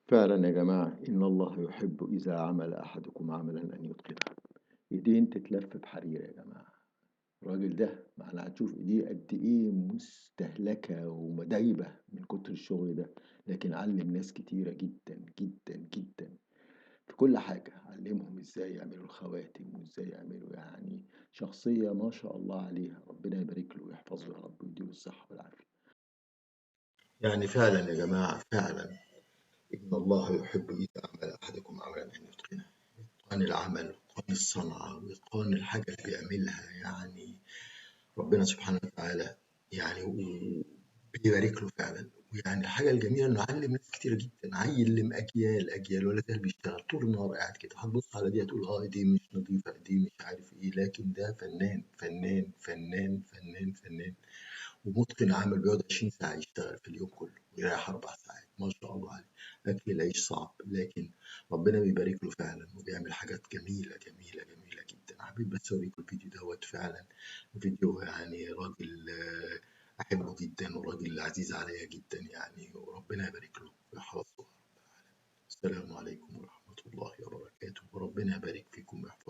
فعلا يا جماعة، إن الله يحب إذا عمل أحدكم عملا أن يتقنه. إيدين تتلف بحرير يا جماعة. الراجل ده معنا هتشوف إيديه قد إيه مستهلكة ومدايبة من كتر الشغل ده، لكن علم ناس كتيرة جدا جدا جدا في كل حاجة، علمهم إزاي يعملوا الخواتم وإزاي يعملوا، يعني شخصية ما شاء الله عليها، ربنا يبارك له ويحفظه يا رب ويديله الصحة والعافية. يعني فعلا يا جماعة، فعلا إن الله يحب إذا عمل أحدكم عملا أن يتقنه. إتقان العمل، وإتقان الصنعة، وإتقان الحاجة اللي بيعملها، يعني ربنا سبحانه وتعالى يعني بيبارك له فعلا. ويعني الحاجة الجميلة إنه علم ناس كتيرة جدا، علم أجيال أجيال، ولا زال بيشتغل طول النهار قاعد كده. هتبص على دي هتقول دي مش نظيفة، دي مش عارف إيه، لكن ده فنان فنان فنان فنان فنان ومتقن عمل، بيقعد 20 ساعة يشتغل في اليوم كله ويريح 4 ساعات، ما شاء الله عليه. أكل العيش صعب، لكن ربنا بيبارك له فعلا وبيعمل حاجات جميلة جميلة جميلة جدا. حبيت بس أوريكم الفيديو دوت، فعلا فيديو يعني راجل أحبه جدا وراجل عزيز عليا جدا يعني، وربنا يبارك له ويحفظه. السلام عليكم ورحمة الله وبركاته، وربنا يبارك فيكم ويحفظكم.